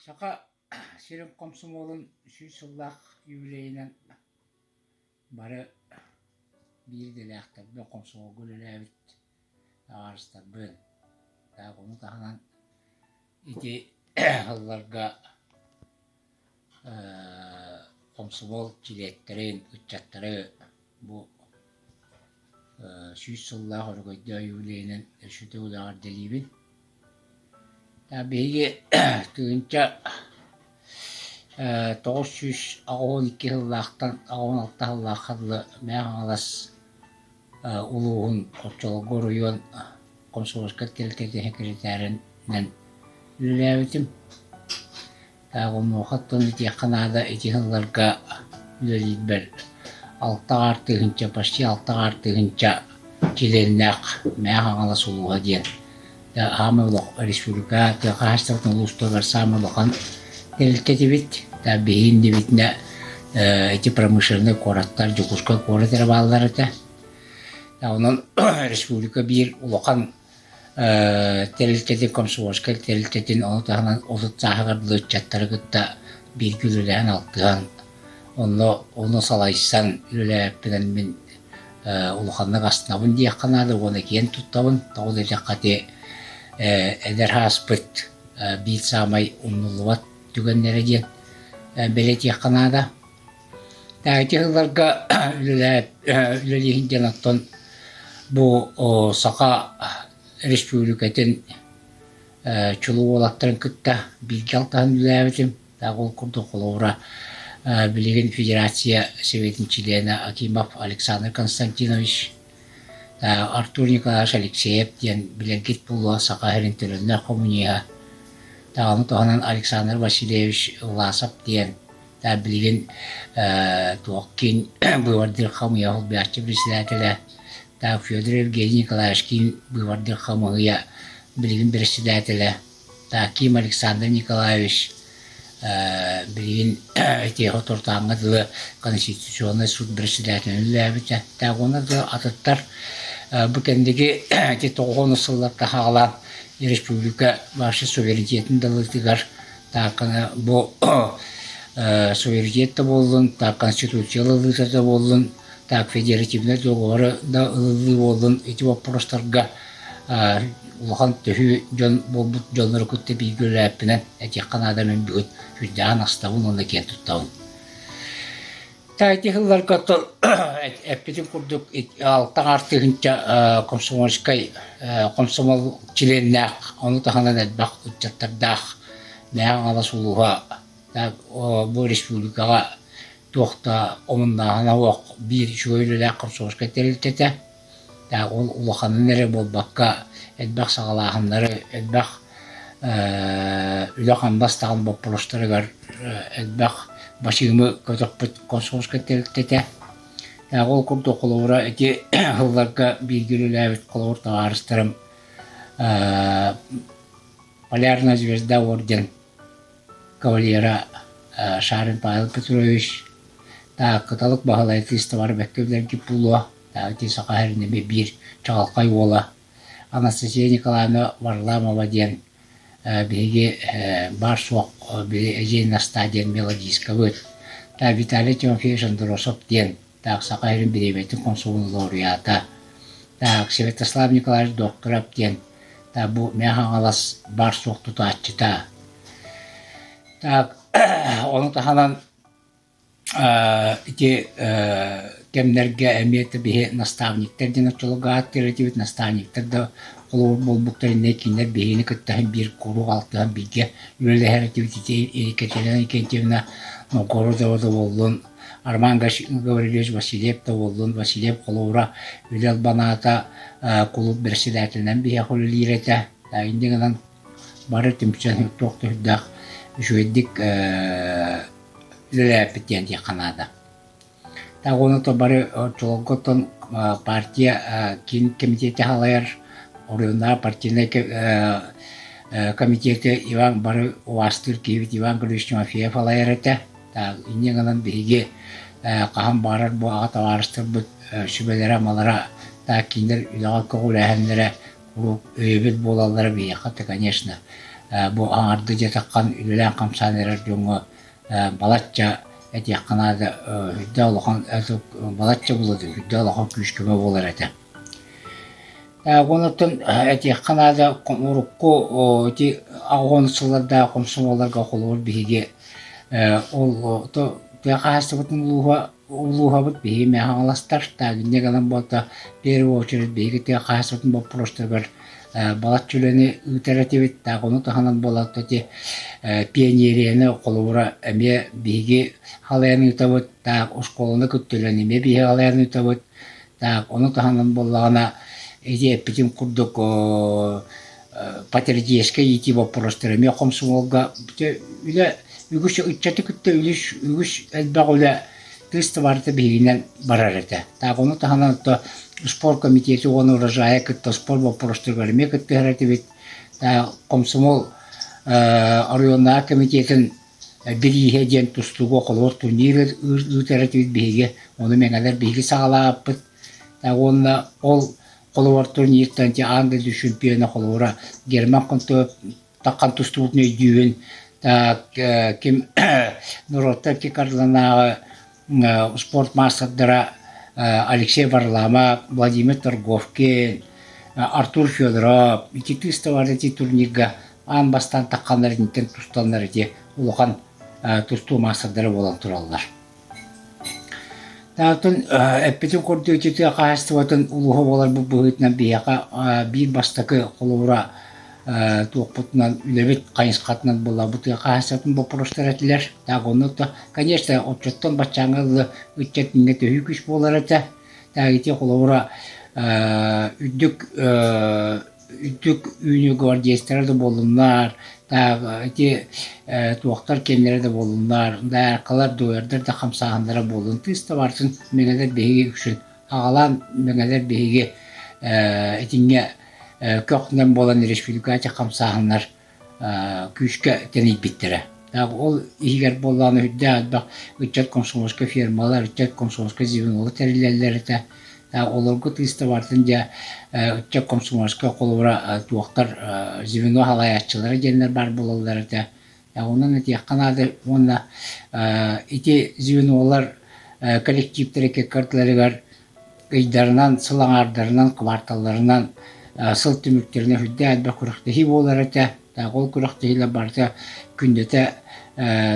Саха сирин хомсомуолун 100 сыллаах юбилейынан бары биир идэлээхтэрбин, хомсомуолга үлэлээбит табаарыстарбын, так ону таһынан ити сылларга хомсомуол чилиэттэрин, ыччаттары бу 100 сыллаах өрөгөйдөөх юбилейынан өссө төгүл эҕэрдэлиибин. Биһиги 1982 сыллаахтан 86 сыллаахха дылы Мэҥэ Хаҥалас улууһун оччолорго оройуон комсомольскай тэрилтэтин секретарынан үлэлээбитим. Онуоха оттон итиэххэ наада ити сылларга үлэлиирбэр 6,5, почти 6,5 чилиэннээх Мэҥэ Хаҥалас улууһа диэн саамай республика тыа хаһаайыстыбатын улуустарыгар саамай улахан тэрилтэ этибит. Биһиги иннибитинэ ити промышленнай куораттар Дьокуускай куорат эрэ бааллар этэ. Онон республика биир улахан тэрилтэтин, комсомольскай тэрилтэтин, ону таһынан 30 сааһыгар дылы ыччаттары кытта бииргэ үлэлэһэн алтыһан, онно ону салайсан үлэлээбиппинэн мин улаханнык астынабын диэххэ наада уонна киэн туттабын. Тоҕо диэтэххэ ити эдэр ааспыт биир саамай умнуллубат түгэннэрэ диэн бэлиэтиэххэ наада. Ити сылларга үлэлииһин диэн оттон бу Саха Республикатын чулуу уолаттарын кытта бииргэ алтыһан үлэлээбитим. Ол курдук холобура билигин Федерация Советын чилиэнэ Акимов Александр Константинович, Артур Николаевич Алексеев диэн билэргит буолуо Саха сирин төлөннөөх коммуниһа. Даҕаны туһанан Александр Васильевич Власов диэн билигин туох киин быыбардыыр хамыыһыйа солбуйааччы председателэ, Федор Евгений Николаевич киин быыбардыыр хамыыһыйа билигин председателэ, Ким Александр Николаевич билигин ити соторутааҥҥа дылы Конституционнай суут председателинэн үлэлээбитэ. Уонна да атыттар бу кэнники ити 90 сылларга саҕалаан республика вообще суверенитетин далытыгар тааккана бу суверенитет да буоллун, так конституция ылыллыыта да буоллун, так федеративнай договоры да ылыллыы буоллун, ити боппуруостарга улахан төһүү дьон буолбут дьоннору кытта бииргэ үлэлээппинэн этиэххэ наада мин бүгүн сүрдээҕин астабын уонна киэн туттабын. Ити сылларга оттон эппитим курдук 6,5 комсомольскай комсомол чилиэннээх, ону таһынан элбэх ыччаттардаах Мэҥэ Хаҥалас улууһа бу республикаҕа туох да омуннааһына суох биир үчүгэй үлэлээх комсомольскай тэрилтэтэ. Ол улаханын эрэ буолбакка, элбэх саҕалааһыннары, элбэх үлэ-хамнас даҕаны боппуруостарыгар элбэх бачыымы көтөхпүт комсомольскай тэрилтэтэ. Ол курдук холобура ити сылларга бииргэ үлэлээбит холобур табаарыстарым Полярная звезда орден кавалера Шарин Павел Петрович, Кыталык Баһылай Кыыстабар бэккэ билэргит буолуо, ити Саха сирин эмиэ биир чаҕылхай уола Анастасия Николаевна Варламова диэн биһиги баар-суох били Эдьиэй Настаа диэн мелодисткабыт, Виталий Тимофеевич Андросов диэн так Саха сирин бириэмэтин консулун лауреата, так Святослав Николаевич Докторов диэн бу Мэҥэ Хаҥалас баар-суох тутааччыта. Так ону таһынан ити кэмнэргэ эмиэ биһи наставниктар диэн оччолорго ааттыыр этибит. Наставниктар да холобур буолбуттар иннэ кинилэр биһигини кытта биир куруук алтыһан бииргэ үлэлэһэр этибит. Ити Екатерина Иннокентьевна Новгородова да буоллун, Роман Гаврильевич Васильев да буоллун, Васильев холобура үлэ албанаата кулууп председателинэн биһиэхэ үлэлиир этэ. Инньэ гынан бары түмсэн туох да сүрдээх үчүгэйдик үлэлээппит диэн диэххэ наада. Так ону то бары оччолорго оттон партия киин комитете салайар оройуоннааҕы партийнай комитеты Иван бары убаастыыр киһибит Иван Григорьевич Тимофеев салайар этэ. Инньэ гынан биһиги хаһан баҕарар бу аҕа табаарыстарбыт сүбэлэрэ-амалара, кинилэр үлэҕэ көҕүлээһиннэрэ куруук өйөбүл буолаллара биһиэхэ да, конечно, Бу аҥарды дьатаххан үлэлээн-хамсаан эрэр дьоҥҥо балачча этиэххэ наада үрдэ улахан балачча булады үрдэ улахан күүс-көмө буолар этэ. Онуттан этиэххэ наада урукку ити 80 сыллардаах хомсомуолларга холобур биһиги ол тыа хаһаайыстыбатын улууһа улууһабыт биһиги Мэҥэ Хаҥаластар Таабинньа галан буолта в первую очередь биһиги тыа хаһаайыстыбатын боппуруостарыгар балачча үлэни ыытар этибит. Так ону таһынан буолла ити пионерияны холобура эмиэ биһиги халайан ыытабыт. Так оскуоланы кытта үлэни эмиэ биһиги халайан ыытабыт. Так ону таһынан буоллаҕына ити эппитим курдук патриотическай иитии боппуруостара эмиэ хомсомуолга үлэ үгүс ыччаты кытта үгүс үгүс элбэх үлэ тыыс да барыта биһигинэн барар этэ. Так ону таһынан то спорт комитети уонна урожая кытта спорт боппуруостарыгар эмиэ кыттыһар этибит. Комсомол оройуоннааҕы комитетын бирииһэ диэн тустууга холобур турнир ыытар этибит биһиги. Ону мэҥэлэр биһиги саҕалаабыппыт. Уонна ол холобур турниртан аан дойду чемпиона холобура Герман Контоев таххан тустубутун өйдүүбүн. Так ким норуоттар икки спорт маастардара Алексей Варламов, Владимир Торговкин, Артур Федоров ити кыыс ити турнирга аан бастаан тахханнар итинтэн тустаннар ити улахан тустуу маастардара буолан тураллар. Таатын эппитин курдук ити тыа хаһаайыстыбатын улууһа буоларбыт быһыытынан биһиэхэ биир бастакы холобура туохпутунан үлэбит хайысхатынан буолла бу тыа хаһаайыстыбатын боппуруостара этилэр. Так онно конечно оччоттон баччааҥҥа дылы ыччат иннэ төһүү күүс буолар этэ. Так ити холобура үрдүк үрдүк үүнүү гвардеецтара да буоллуннар, ити туохтар киэннэрэ да буоллуннар, дааркалар, дуойардар да хамсааһыннара буоллун, тыыс да барытын мэҥэлэр биһиги үксүн аҕалаан мэҥэлэр биһиги итинҥэ көхнөн буолан республикация хамсааһыннар күүскэ тэнийбиттэрэ. Ол иһигэр буоллаҕына үрдээх элбэх ыччат комсомольскай фермалар, ыччат комсомольскай звенолар тэриллэллэр этэ. Олорго тыыста барытын дьэ ыччат комсомольскай холобура туохтар звено салайааччылара диэннэр баар буолаллар этэ. Онон этиэххэ наада уонна ити звенолар коллективтэрэ кэккардыларыгар ыйдарынан, сыл аҥаардарынан, кварталларынан сыл түмүктэринэн сүрдээх элбэх күрэхтэһии буолар этэ. Ол күрэхтэһиилэр барыта күннэтэ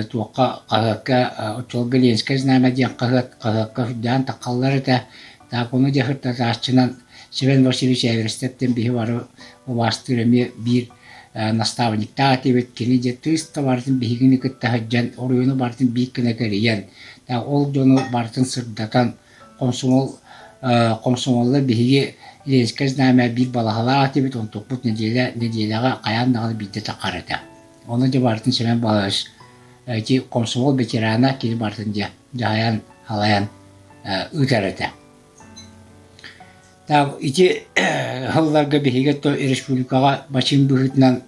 туохха хаһыакка оччолорго Ленское знамя диэн хаһыат хаһыакка сүрдээн таххаллар этэ. Так ону дьэ сырдатааччынан Семен Васильевич Эверстептэн биһи бары убаастыыр эмиэ биир наставниктаах этибит. Кини дьэ тыыс да барытын биһигини кытта сылдьан, оройуону барытын биир гына кэрийэн, ол дьону барытын сырдатан Комсомол комсомоллар биһиги Ленскэй знамя биир балаһалаах этибит, онтукпут нэдиэлэ нэдиэлэҕэ хайаан даҕаны биирдэ таххар этэ. Ону дьэ барытын Семен Павлович ити комсомол ветерана кини барытын дьэ дьаһайан халайан ыытар этэ. Так ити сылларга биһиги то республикаҕа бачыым быһыытынан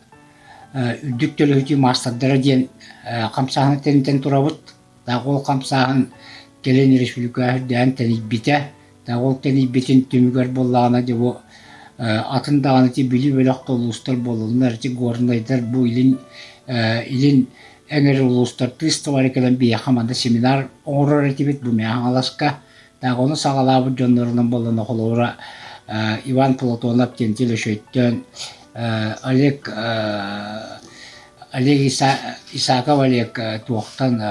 үрдүк төлөһүтүү маастардара диэн хамсааһыны тэнитэн турабыт. Ол хамсааһын кэлин республикаҕа үрдээн тэнийбитэ. Ол тэнийбитин түмүгэр буоллаҕына дьэ бу атын даҕаны ити Бүлүү бөлөх да улуустар буоллуннар, ити горнайдар бу илин илин эҥэр улуустар тыыс товары кэлэн биһиэхэ манна семинар оҥорор этибит бу Мэҥэ Хаҥаласка. Так ону саҕалаабыт дьоннорунан буоллаҕына холобура Иван Платонов диэн Лөшөйтөн Олег Олег Исаков Олег туохтан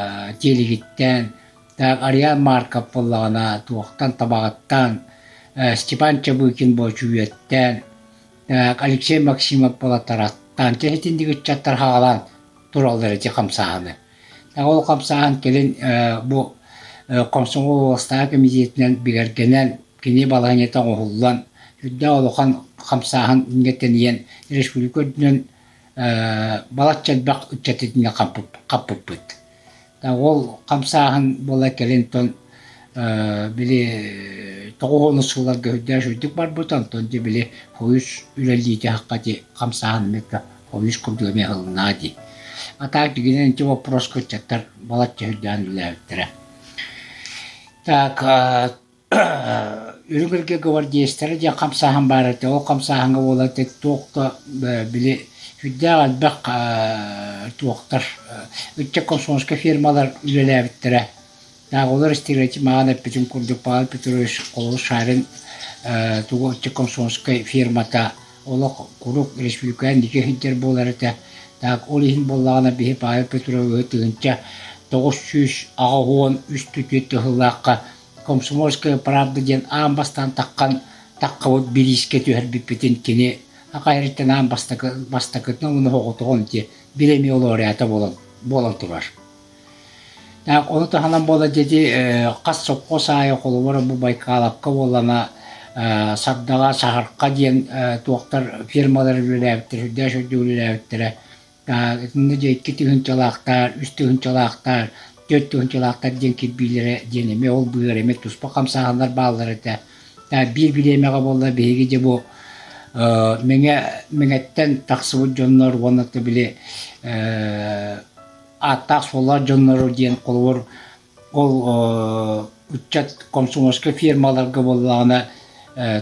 Тиэлигиттэн, Ариан Марков буоллаҕына туохтан Табаҕыттан, Степан Чабыкин Боочуйуоттан, Алексей Максимов Болотараттан чэ итинник ыччаттар хаалан тураллар ити хамсааһыны. Ол хамсааһын кэлин бу Комсомол уоластааҕы кэмитиэтинэн бигэргэнэн, кини балаһыанньата оҥоһуллан, үрдээх улахан хамсааһын тэнийэн республика үрдүнэн балачча элбэх ыччат итиннэ хаппыппыт. Ол хамсааһын буола кэлин тон били 90 сылларга үрдээх үрдүк барбыт, онтон дьэ били хойус үлэлиитэ хакка хамсааһын эмиэ хойус курдук эмиэ ылынаа дии. А так дигинэн ити вопроска ыччаттар балачча үрдээн үлэлээбиттэрэ. Так. Үрүҥ Илгэ гвардеецтара диэн хамсааһын баар этэ. Ол хамсааһыҥҥа буолар этэ туох да били сүрдээх элбэх туохтар ыччат комсомольскай фирмалар үлэлээбиттэрэ. Олор истиилэрэ маҕан эппитим курдук Павел Петрович Холобур Шарин тугу ыччат комсомольскай фирмата олох куруук республикаҕа инники сылдьар буолар этэ. Так ол иһин буоллаҕына биһи Павел Петровиһы 1983 түтүөт тыһыллаахха Комсомольская правда диэн аан бастаан таххан таххабыт бириискэ түһэрбиппитин кини хахайрыттан аан бастакы бастакытын уонна оҕотоҕун ити биир эмиэ лауреата буолан буолан турар. Так ону таһынан буола дьэти хас сопхуос аайы холобура бу Байкаловка буоллана Сардаҕа Саһарха диэн туохтар фирмалар үлэлээбиттэрэ сүрдээх үрдүк үлэлээбиттэрэ. Итиннэ дьэ икки тыһыынчалаахтар, үс тыһыынчалаахтар, түөрт тыһыынчалаахтар диэн кирбиилэрэ диэн эмиэ ол быыһыгар эмиэ туспа хамсааһыннар бааллар этэ. Биир бириэмэҕэ буолла биһиги дьэ бу Мэҥэ Мэҥэттэн тахсыбыт дьоннор уонна били ааттаах-суоллаах дьоннору диэн холобур ол ыччат комсомольскай фирмаларга буоллаҕына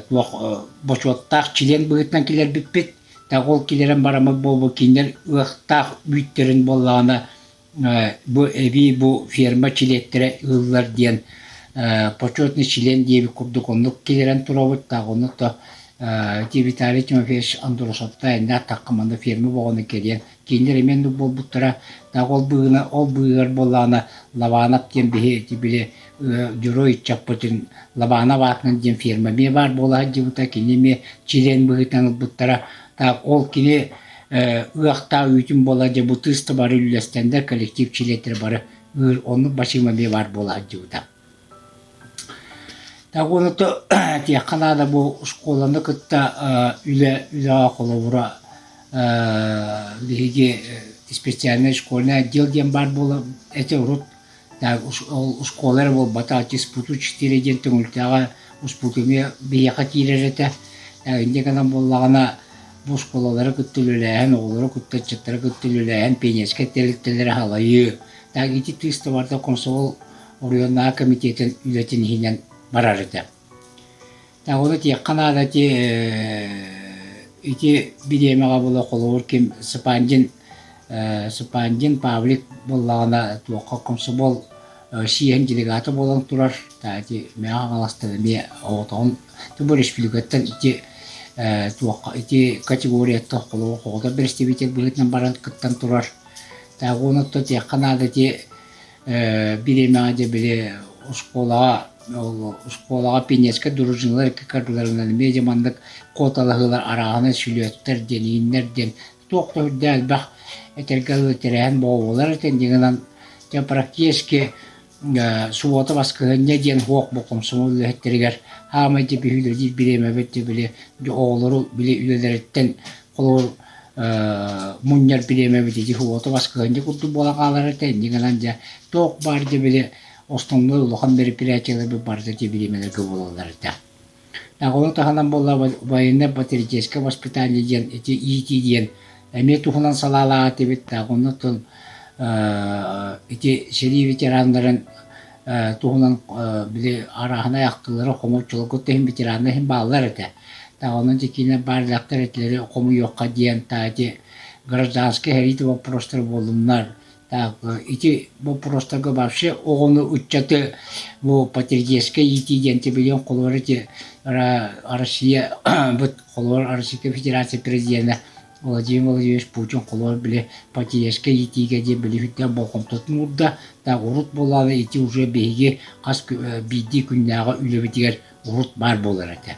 туох бочуоттаах чилиэн быһыытынан киллэрбиппит. Так ол киллэрэн бараммыт буолбут кинилэр ыахтаах үүттэрин буоллаҕына бу эбии бу ферма чилиэттэрэ ыыллар диэн почетный член диэбит курдук оннук киллэрэн турабыт. Так оннук да ити Виталий Тимофеевич Андросовта иннэ аттахха манна ферма боҕону кэлиэн Кинилэр эмиэ оннук буолбуттара. Так ол быыһына ол быыһыгар буоллаҕына Лобанов диэн биһи ити били дьоруой ыччаппытын Лобанов аатынан диэн фирма эмиэ баар буола сылдьыбыта. Кини эмиэ чилиэн быһыытынан ылбыттара. Так ол кини ыахтаах үүтүн буола дьэ бу тыыс да бары үллэстэннэр коллектив чилиэттэрэ бары ыыр оннук бачыым эмиэ баар буола сылдьыбыта. Так уонна этиэххэ наада бу школаны кытта үлэ үлэҕэ холобура биһиги специальный школьный отдел диэн баар буола этэ урут ол школа эрэ буолбатах диспуту четыре диэн Төҥүлтэҕэ успуту эмиэ биһиэхэ киирэр этэ. Инньэ гынан буоллаҕына бу школалары кытта үлэлээһин, оҕолору кытта, ыччаттары кытта үлэлээһин, пионерскай тэрилтэлэри салайыы, так ити тыыс да барыта комсомол оройуоннааҕы комитетын үлэтин иһинэн барар этэ. Ону этиэххэ наада ити ити бириэмэҕэ була холобур ким Сыпандин Сыпандин Павлик буоллаҕына туохха комсомол съеһин делегата буолан турар ити Мэҥэ Хаҥаластан эмиэ оҕотоҕун бу республикаттан ити туохха ити категорияттан холобур оҕото представитель быһыытынан баран кыттан турар. Так уонна этиэххэ наада ити бириэмэҕэ дьэ били оскуолаҕа ол оскуолаҕа пионерскай дружиналар икки ардыларынан эмиэ дьэ маннык куоталаһыылар арааһынай сүлүөттэр диэн ииннэр диэн туох да үрдээх элбэх этэргэ дылы тэрээһин буолар этэ инньэ дьэ практически субуота баскыһыанньа диэн суох бу комсомол үлэһиттэригэр хаамай дьэ биһи үлэлиир бириэмэбит дьэ били оҕолору били үлэлэриттэн холобур мунньар бириэмэбит ити уоту баскыһынньа курдук буола хаалар этэ инньэ гынан дьэ туох баар дьэ били основной улахан мероприятиеларбыт барыта ити бириэмэлэргэ буолаллар этэ. Ону таһынан буолла военно-патриотическое воспитание диэн ити иитии диэн эмиэ туһунан салаалаах этибит. Оннуттан ити сэрии ветераннарын туһунан били арааһынай ахтыылары хомуоччуларга иһин ветераннар иһин бааллар этэ. Онон ити киинэ баар дьахтар этилэри хомуйуохха диэн та ити гражданскай сэрии вопростар буоллуннар. Так ити вопростарга вообще оҕону ыччаты бу патриотическай иитии диэн билиэн холобур ити Россия быт холобур Российская Федерация президенэ Владимир Владимирович Путин холобур били патриотическай иитиигэ диэн били сүрдээх болҕомтотун уурда. Так урут буоллаҕына ити уже биһиги хас биирдии күннээҕи үлэбитигэр урут баар буолар этэ.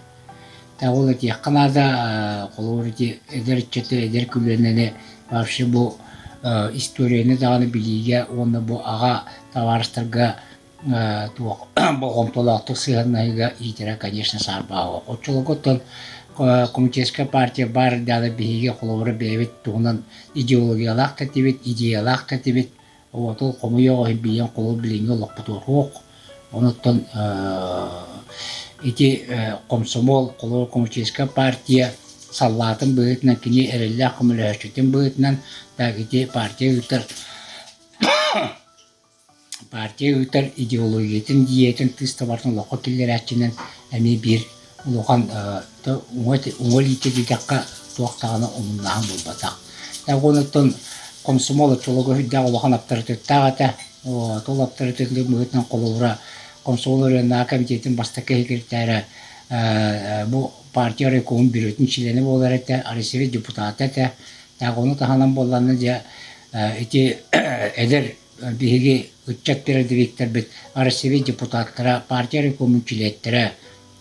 Так ол этиэххэ наада, холобур ити эдэр ыччаты, эдэр көлүөнэни вообще бу историяны даҕаны билиигэ уонна бу аҕа табаарыстарга туох болҕомтолоохтук сыһыаннаһыыга иитэрэ, конечно, саарбаҕа суох. Оччолорго оттон коммунистическай партия баар даҕаны биһиги холобура бэйэбит туһунан идеологиялаах да этибит, идеялаах да этибит. Вот ол хомуйуох иһин билигин холобур билиҥҥи олохпутугар суох. Онуттан ити комсомол, холобур коммунистическай партия саллаатын быһыытынан кини эрэллээх көмөлөһөөччүтүн быһыытынан так ити партия ыытар. Партия ыытар идеологиятын, идеятын тыыс табатын олоххо киллэрээччинэн эмиэ биир улахан уҥа илиитэ диэтэххэ туох даҕаны омуннааһын буолбатах. Онтон комсомол оччолорго сүрдээх улахан аптарытыаттаах этэ. Ол аптарытыатын быһыытынан холобура комсомол оройуоннааҕы комитетын бастакы секретара бу партия райкомун бюротун чилиэнэ буолар этэ, Россия депутата этэ. Так ону таһынан буоллаҕына дьэ ити эдэр биһиги ыччат передовиктарбыт Россия депутаттара, партия райкомун чилиэттэрэ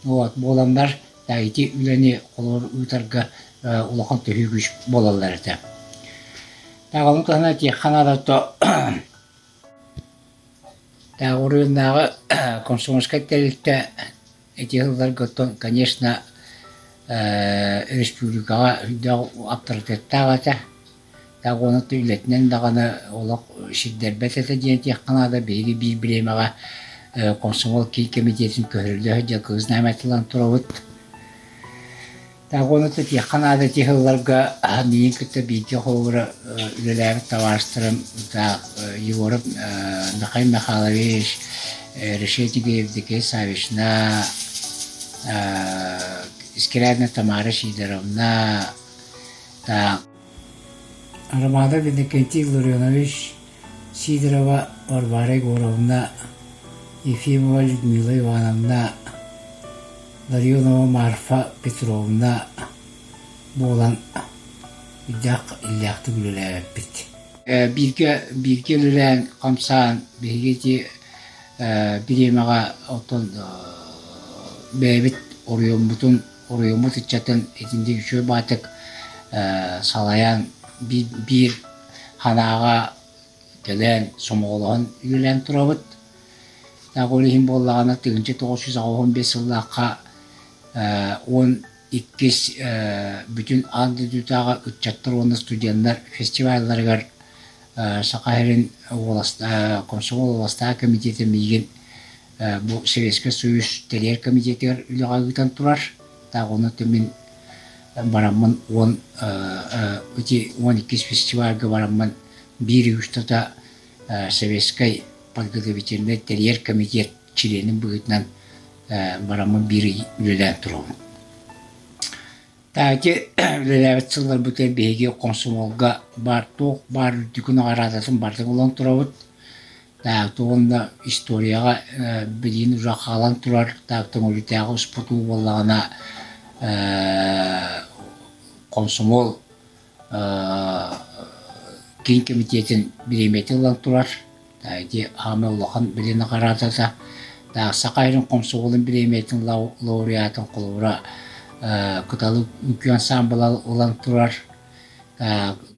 вот, буоланнар ити үлэни холобур ыытарга улахан төһүү күүс буолаллар этэ. Так ону таһынан этиэххэ наада то оройуоннааҕы комсомольскай тэрилтэ Ити сылларга оттон, конечно, республикаҕа үрдээх аптарытыаттаах этэ. Так уонна үлэтинэн даҕаны олох сирдэрбэт этэ диэн этиэххэ наада. Биһиги биир бириэмэҕэ комсомол киин кэмитиэтин көһөрүллэ сылдьан кыыс найматылан турабыт. Так уонна этиэххэ наада ити сылларга миигин кытта бииргэ холобура үлэлээбит табаарыстарым так Егоров Михаил Михайлович, Решетникова Евдокия Саввична, Скрябина Тамара Сидоровна, так Романов Иннокентий Ларионович, Сидорова Варвара Егоровна, Ефимова Людмила Ивановна, Ларионова Марфа Петровна буолан үрдээх иллээхтик үлэлээбиппит. Бииргэ бииргэ үлэлээн хамсаан биһиги ити бириэмэҕэ оттон бэйэбит оройуоммутун оройуоммут ыччатын итинник үчүгэй баатык салайан биир санааҕа кэлэн сомоҕолоһон үлэлээн турабыт. Так ол иһин буоллаҕына 1985 сыллаахха 12-ис бүтүн аан дойдутааҕы ыччаттар уонна студеннар фестивалларыгар Саха сирин комсомол уоластаах комитета миигин бу Советскай Союз тэрийэр комитетыгар үлэҕэ ыытан турар. Так ону мин бараммын ити 12-ис фестивальга бараммын биир устата Советскай подготовительнай тэрийэр комитет чилиэнин быһыытынан бараммын биир ый үлэлээн турабын. Таати үлэлээбит сылларбытыгар биһиги комсомолга баар туох баар үрдүкү наҕараадатын барытын ылан турабыт. Так уонна историяҕа билигин уже хаалан турар так Төҥүлүтээҕи успутуу буоллаҕына комсомол киин кэмитиэтин бириэмийэтин ылан турар. Ити аамай улахан били наҕараадата. Саха сирин комсомолун бириэмийэтин лауреатын холобура Кыталы үҥкүү ансаамбыла ылан турар.